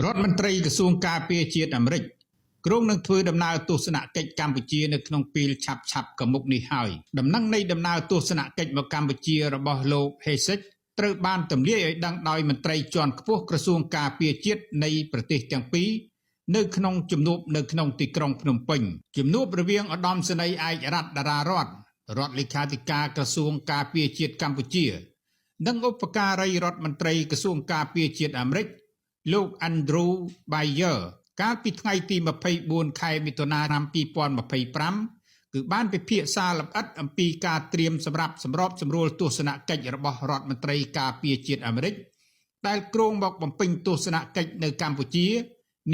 រដ្ឋមន្ត្រីក្រសួងការពារជាតិអាមេរិកគ្រោងនឹងធ្វើដំណើរទស្សនកិច្ចកម្ពុជានៅក្នុងពេលឆាប់ៗកមុខនេះហើយ។ដំណឹងនៃដំណើរទស្សនកិច្ចមកកម្ពុជារបស់លោកហេសិតត្រូវបានទម្លាយឲ្យដឹងដោយមន្ត្រីជាន់ខ្ពស់ក្រសួងការពារជាតិនៃប្រទេសទាំងពីរនៅក្នុងជំនួបនៅក្នុងទីក្រុងភ្នំពេញជំនួបរវាងឧត្តមសេនីយ៍ឯករដ្ឋតារារដ្ឋរដ្ឋលេខាធិការក្រសួងការពារជាតិកម្ពុជា និងឧបការីរដ្ឋមន្ត្រីក្រសួងការពារជាតិអាមេរិកលោក Andrew Bayer កាលពីថ្ងៃទី24ខែមិថុនាឆ្នាំ2025គឺបានពិភាក្សាលម្អិតអំពីការត្រៀមសម្រាប់សម្របសម្រួលទស្សនកិច្ចរបស់រដ្ឋមន្ត្រីការពារជាតិអាមេរិកដែលគ្រោងមកបំពេញទស្សនកិច្ចនៅកម្ពុជា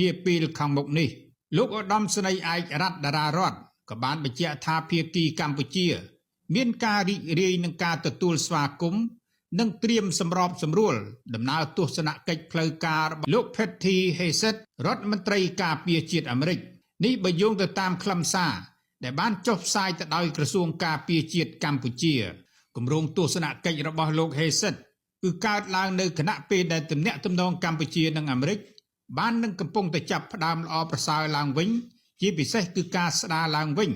នាពេលខាងមុខនេះលោកឧត្តមសេនីយ៍ឯករដ្ឋតារារដ្ឋក៏បានបញ្ជាក់ថាភាគីកម្ពុជា មានការរីករាយនឹងការទទួលស្វាគមន៍និងត្រៀមសម្របសម្រួលដំណើរទស្សនកិច្ចផ្លូវការរបស់លោក Pete Hegseth រដ្ឋមន្ត្រីការពារជាតិអាមេរិកនេះបើយោងទៅតាមខ្លឹមសារដែលបានចុះផ្សាយទៅដោយក្រសួងការពារជាតិកម្ពុជាគម្រោងទស្សនកិច្ចរបស់លោក Hegseth គឺកើតឡើងនៅខណៈពេលដែលទំនាក់ទំនងកម្ពុជានិងអាមេរិកបាននឹងកំពុងតែចាប់ផ្ដើមល្អប្រសើរឡើងវិញ ជាពិសេសគឺការស្ដារឡើងវិញ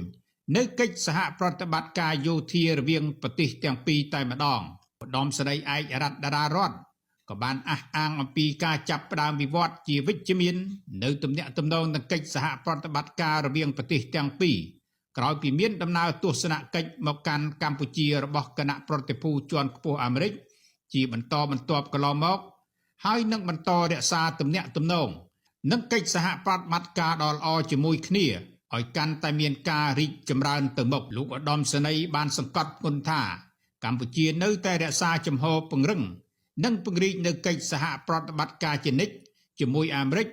នៅកិច្ចសហប្រតិបត្តិការយោធារវាងប្រទេសទាំងពីរតែម្ដងឧត្តមសេនីយ៍ឯករដ្ឋតារារដ្ឋក៏បានអះអាងអំពីការចាប់ផ្ដើមវិវត្តជាវិជ្ជមាននៅទំនាក់ទំនងនិងកិច្ចសហប្រតិបត្តិការរវាងប្រទេសទាំងពីរក្រោយពីមានដំណើរទស្សនកិច្ចមកកាន់កម្ពុជារបស់គណៈប្រតិភូជាន់ខ្ពស់អាមេរិកជាបន្តបន្ទាប់កន្លងមក ហើយនឹងបន្តរក្សាទំនាក់ទំនងនិងកិច្ចសហប្រតិបត្តិការដ៏ល្អជាមួយគ្នាឲ្យកាន់តែមានការរីកចម្រើនទៅមុខលោកឧត្តមសេនីយ៍បានសង្កត់ធ្ងន់ថា កម្ពុជានៅតែរក្សាជំហរពង្រឹង និងពង្រីកនៅកិច្ចសហប្រតិបត្តិការជានិច្ចជាមួយអាមេរិក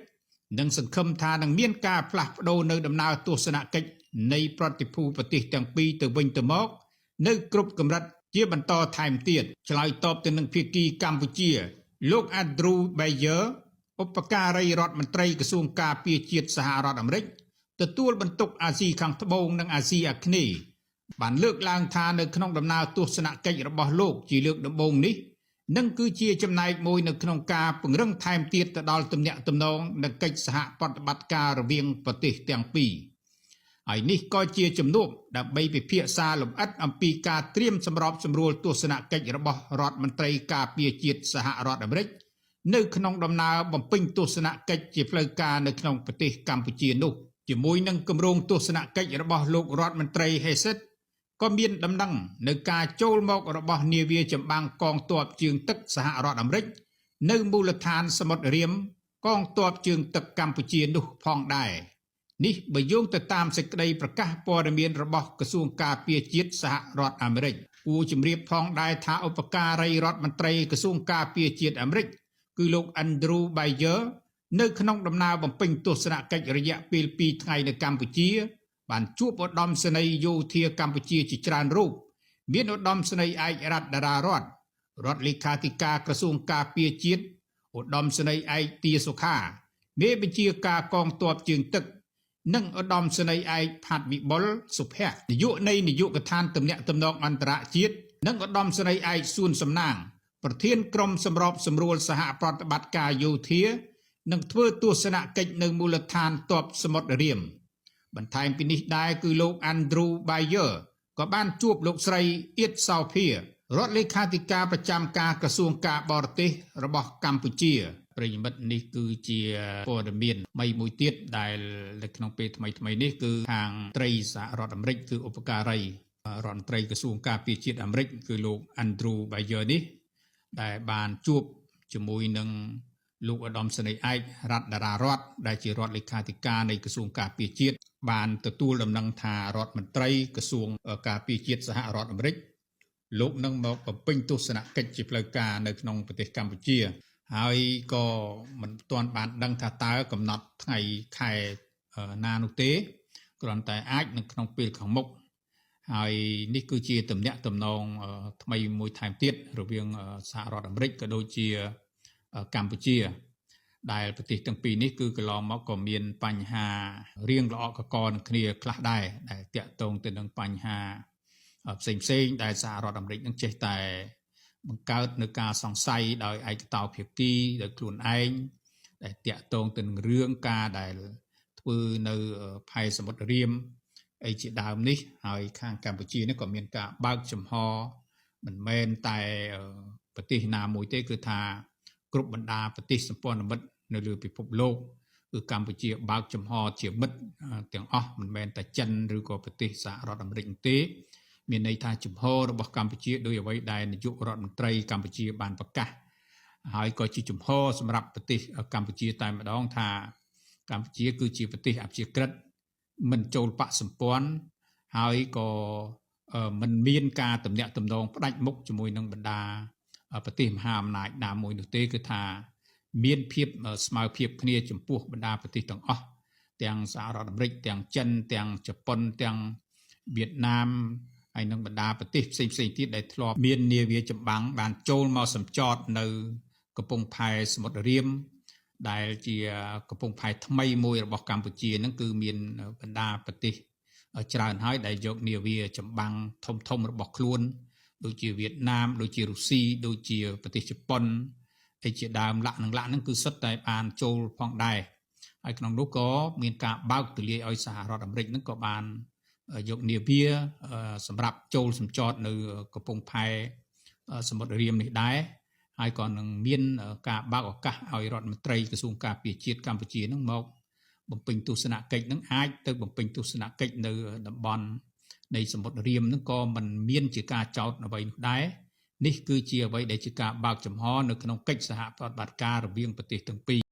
និងសង្ឃឹមថានឹងមានការផ្លាស់ប្ដូរនៅដំណើរទស្សនកិច្ចនៃប្រតិភូប្រទេសទាំងពីរទៅវិញទៅមក នៅគ្រប់កម្រិតជាបន្តថែមទៀតឆ្លើយតបទៅនឹងភាគីកម្ពុជា លោក Andrew Bayer ឧបការីរដ្ឋមន្ត្រីក្រសួងការពារជាតិសហរដ្ឋអាមេរិកទទួលបន្ទុកអាស៊ីខាងត្បូងនិងអាស៊ីអាគ្នេយ៍បានលើកឡើងថានៅក្នុងដំណើរទស្សនកិច្ចរបស់លោកជាលើកដំបូងនេះនឹងគឺជាចំណែកមួយនៅក្នុងការពង្រឹងថែមទៀតទៅដល់ទំនាក់ទំនងនិងកិច្ចសហប្រតិបត្តិការរវាងប្រទេសទាំងពីរហើយនេះក៏ជាជំនួបដើម្បីពិភាក្សាលម្អិតអំពីការត្រៀមសម្របសម្រួលទស្សនកិច្ចរបស់រដ្ឋមន្ត្រីការពារជាតិសហរដ្ឋអាមេរិកនៅក្នុងដំណើរបំពេញទស្សនកិច្ចជាផ្លូវការនៅក្នុងប្រទេសកម្ពុជានោះជាមួយនឹងគម្រោងទស្សនកិច្ចរបស់លោករដ្ឋមន្ត្រីហេសិតក៏មានដំណឹងនៅការចូលមករបស់នាវាចម្បាំងកងទ័ពជើងទឹកសហរដ្ឋអាមេរិកនៅមូលដ្ឋានសមុទ្ររាមកងទ័ពជើងទឹកកម្ពុជានោះផងដែរនេះបើយោងទៅតាមសេចក្តីប្រកាសព័ត៌មានរបស់ក្រសួងការពារជាតិសហរដ្ឋអាមេរិកគួរជម្រាបផងដែរថាឧបការីរដ្ឋមន្ត្រីក្រសួងការពារជាតិអាមេរិកគឺលោក Andrew Bayer នៅក្នុងដំណើរបំពេញទស្សនកិច្ចរយៈពេល2ថ្ងៃនៅកម្ពុជា បានជួបឧត្តមសេនីយ៍យោធាកម្ពុជាជាច្រើនរូបមានឧត្តមសេនីយ៍ឯករដ្ឋតារារដ្ឋរដ្ឋលេខាធិការក្រសួងការពារជាតិឧត្តមសេនីយ៍ឯកទាសុខាមេបញ្ជាការកងទ័ពជើងទឹក និងឧត្តមសេនីយ៍ឯកផាត់វិបុលសុភ័ក្រនាយកនៃនាយកដ្ឋានទំនាក់ទំនងអន្តរជាតិនិងឧត្តមសេនីយ៍ឯកសួនសំណាងប្រធានក្រុមសម្របសម្រួលសហប្រតិបត្តិការយោធានិងធ្វើទស្សនកិច្ចនៅមូលដ្ឋានទ័ពសមុទ្ររាម បន្ថែមពីនេះដែរគឺលោក Andrew Bayer ក៏បានជួបលោកស្រីអៀតសោភារដ្ឋលេខាធិការប្រចាំការក្រសួងការបរទេសរបស់កម្ពុជាប្រិយមិត្តនេះគឺជាព័ត៌មានថ្មីមួយទៀតដែលនៅក្នុងពេលថ្មីថ្មីនេះគឺខាងត្រីសហរដ្ឋអាមេរិកគឺឧបការីរដ្ឋមន្ត្រីក្រសួងការពារជាតិអាមេរិកគឺលោក Andrew Bayer នេះដែលបានជួបជាមួយនឹងលោកឧត្តមសេនីយ៍ឯករដ្ឋតារារដ្ឋដែលជារដ្ឋលេខាធិការនៃក្រសួងការពារជាតិបានទទួលដំណឹងថារដ្ឋមន្ត្រីក្រសួងការពារជាតិសហរដ្ឋអាមេរិកលោកនឹងមកបំពេញទស្សនកិច្ចជាផ្លូវការនៅក្នុងប្រទេសកម្ពុជា ហើយក៏មិនទាន់បានដឹងថាតើកំណត់ថ្ងៃខែណានោះទេគ្រាន់តែអាចនៅក្នុងពេលខាងមុខហើយនេះគឺជាទំនាក់ទំនងថ្មីមួយថែមទៀតរវាងសហរដ្ឋអាមេរិកក៏ដូចជាកម្ពុជា ដែលប្រទេសទាំងពីរនេះគឺកន្លងមកក៏មានបញ្ហារៀងល្អក់កករនឹងគ្នាខ្លះដែរដែលតាក់ទងទៅនឹងបញ្ហាផ្សេងផ្សេងដែលសហរដ្ឋអាមេរិកនឹងចេះតែបង្កើតនៅការសង្ស័យដោយឯកតោភាគីដោយខ្លួនឯង ដែលតាក់ទងទៅនឹងរឿងការដែលធ្វើនៅផែសមុទ្ររៀមអីជាដើមនេះហើយខាងកម្ពុជានេះក៏មានការបើកចំហមិនមែនតែប្រទេសណាមួយទេគឺថាគ្រប់បណ្ដាប្រទេសសម្ព័ន្ធមិត្តនៅលើពិភពលោកគឺកម្ពុជាបើកចំហជាមិត្តទាំងអស់មិនមែនតែចិនឬក៏ប្រទេសសហរដ្ឋអាមេរិកទេមានន័យថាជំហររបស់កម្ពុជាដោយអ្វីដែលនាយករដ្ឋមន្ត្រីកម្ពុជាបានប្រកាសហើយក៏ជាជំហរសម្រាប់ប្រទេសកម្ពុជាតែម្ដងថាកម្ពុជាគឺជាប្រទេសអព្យាក្រឹតមិនចូលបកសម្ព័ន្ធហើយក៏មិនមានការទំនាក់ទំនងផ្ដាច់មុខជាមួយនឹងបណ្ដាប្រទេសមហាអំណាចណាមួយនោះទេគឺថាមានភាពស្មើភាពគ្នាចំពោះបណ្ដាប្រទេសទាំងអស់ទាំងសហរដ្ឋអាមេរិកទាំងចិនទាំងជប៉ុនទាំងវៀតណាមហើយនិងបណ្ដាប្រទេសផ្សេងផ្សេងទៀតដែលធ្លាប់មាននាវាចម្បាំងបានចូលមកសម្ចតនៅកំពង់ផែសមុទ្ររៀមដែលជាកំពង់ផែថ្មីមួយរបស់កម្ពុជាហ្នឹងគឺមានបណ្ដាប្រទេសច្រើនហើយដែលយកនាវាចម្បាំងធំធំរបស់ខ្លួនដូចជាវៀតណាមដូចជារុស្ស៊ីដូចជាប្រទេសជប៉ុនអីជាដើមលាក់នឹងលាក់ហ្នឹងគឺសុទ្ធតែបានចូលផងដែរហើយក្នុងនោះក៏មានការបើកទូលាយឲ្យសហរដ្ឋអាមេរិកហ្នឹងក៏បានយកនាវាសម្រាប់ចូលសម្ចតនៅកំពង់ផែសមុទ្ររៀមនេះដែរហើយក៏នឹងមានការបើកឱកាសឲ្យរដ្ឋមន្ត្រីក្រសួងការពារជាតិកម្ពុជានឹងមកបំពេញទស្សនកិច្ចនឹងអាចទៅបំពេញទស្សនកិច្ចនៅតំបន់នៃសមុទ្ររៀមនឹងក៏មិនមានជាការចោទអ្វីនោះដែរនេះគឺជាអ្វីដែលជាការបើកចំហនៅក្នុងកិច្ចសហប្រតិបត្តិការរវាងប្រទេសទាំងពីរ។